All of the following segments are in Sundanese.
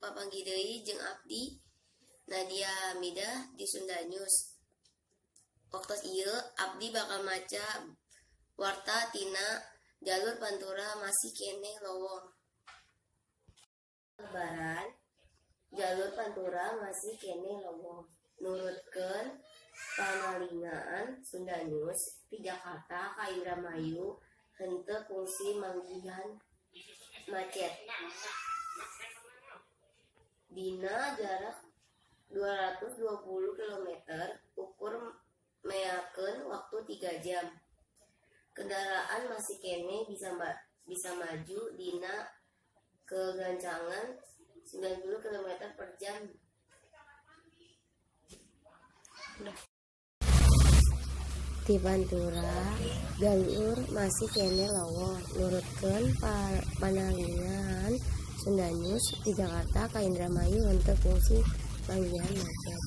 Papanggih deui jeung abdi Nadia Hamidah di Sunda News. Waktos ieu abdi bakal maca warta tina jalur Pantura masih keneh lowong. Lebaran, jalur Pantura masih keneh lowong. Nurutkeun panalingaan Sunda News, ti Jakarta ka Indramayu henteu kungsi manggihan macet. Dina jarak 220 km ukur meakeun waktu 3 jam. Kendaraan masih keneh bisa maju dina kegancangan 90 km per jam. Ti Pantura jalur masih keneh lowong. Nurutkeun panalingaan Sunda News, ti Jakarta ka Indramayu henteu kungsi manggihan macet.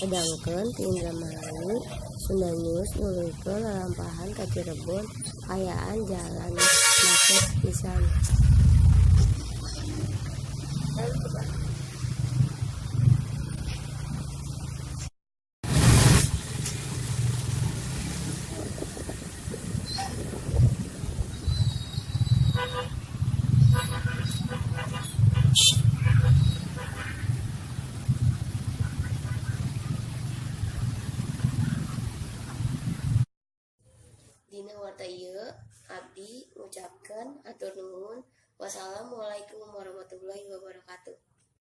Sedangkeun ti Indramayu, Sunda News nuluykeun lalampahan ka Cirebon kaayaan jalan macet pisan. Dina warta ieu abdi ngucapkeun hatur nuhun. Wassalamualaikum warahmatullahi wabarakatuh.